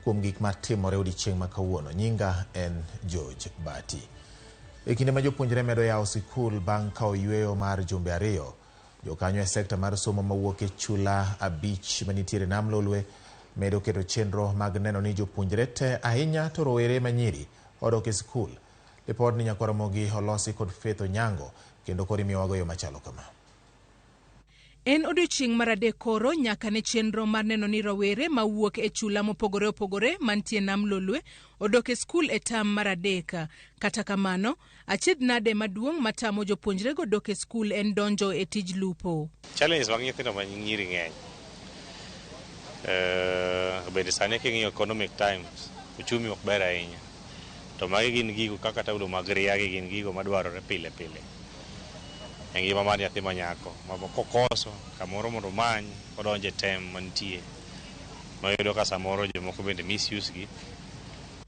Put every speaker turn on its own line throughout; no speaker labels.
Kuom gik matimore odiechieng' ma kawuono, nyinga en George Bati. E kinde ma jopuonjre medo yawo sikul bang' kawo yueyo mar jumbe 2, jokanyo e sekta mar somo mawuok e chula 5 manitiere Nam Lolwe medo keto chenro mag neno ni jopuonjre te ahinya to rowere manyiri odok e sikul. Lipodni Nyakwar Ramogi olosi kod Faith Onyango kendo koro imiyowago yo machalo kama.
En odiochieng' mar 3 koro nyaka ne chenro mar neno ni rowere mawuok e chula mopogore opogore mantie Nam Lolwe odok e skul e tam mar 3. Kata kamano, achiedh nade maduong' matamo jopuonjrego dok e skul en donjo e tij lupo.
Challenges mag nyithindo ma nyiri ng'eny. Bende sani king'iyo economic times, uchumi ok ber ahinya. To magi gin gigo kaka taulo mag ria gi gin gigo madwarore pile pile e ngima mar nyathi manyako. Kokoso kamoro mondo omany odonje tem mantie. Mayudo ka samoro jomoko bende misuse gi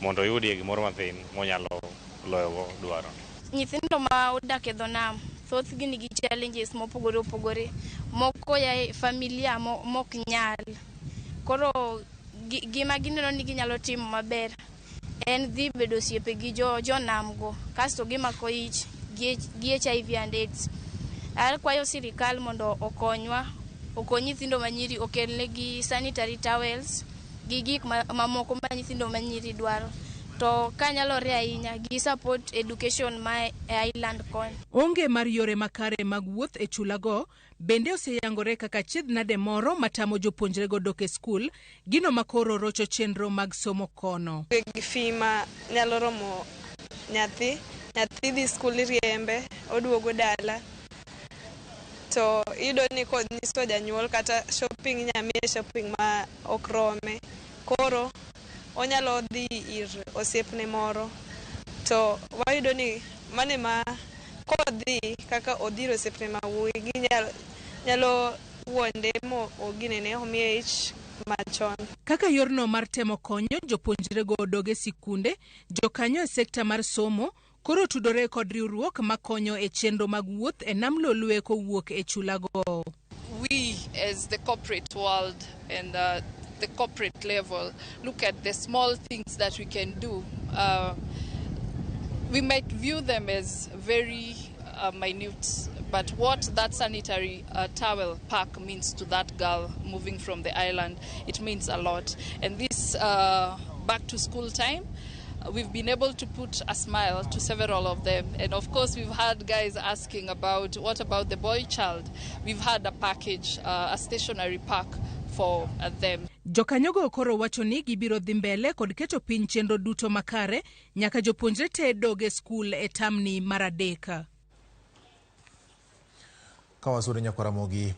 mondo oyudie gimoro mathin monyalo loyogo dwaro.
Nyithindo ma odak e dho nam thothgi nigi challenges mopogore opogore. Moko ya e familia mok nyal. Koro gima gineno ni ginyalo timo maber en dhi bedo osiepe gi jonam go, kasto gimako ich gi HIV and AIDS. Akwayo sirikal mondo okonywa, okony nyithindo manyiri, okelnegi sanitary towels gi gik mamoko ma nyithindo manyiri dwaro. To kanyalore ahinya, gi support education ma e island koni.
Onge mar yore makare mag wuoth e chulago bende oseyangore kaka achiedh nade moro matamo jopuonjrego dok e skul, gino makoro rocho chenro mag somo kono.
Gi fee ma nyalo romo nyathi, nyathi dhi skul iriembe, oduogo dala. To iyudo ni konyiso janyuol kata shopping inya miye shopping ma ok rome. Koro onyalo dhi ir osiepne moro. To wayudo ni mano ema kodhi kaka odhi ir osiepne ma wuoyi nyalo wuonde mo oginene omiye ich machon.
Kaka yorno mar temo konyo jopuonjrego odog e sikunde, jokanyo e sekta mar somo koro tudore kod riwruok makonyo e chenro mag wuoth e Nam Lolwe kowuok e chulago.
We as the corporate world and the corporate level look at the small things that we can do. We might view them as very minute, but what that sanitary towel pack means to that girl moving from the island, it means a lot. And this back to school time, we've been able to put a smile to several of them. And of course, we've had guys asking about, what about the boy child? We've had a package, a stationary pack for them.
Jokanyogo koro wacho ni gibiro dhi mbele kod keto piny chenro duto makare nyaka jopuonjre te dog e skul e tamni mar 3.
Ka wasudo Nyakwar Ramogi.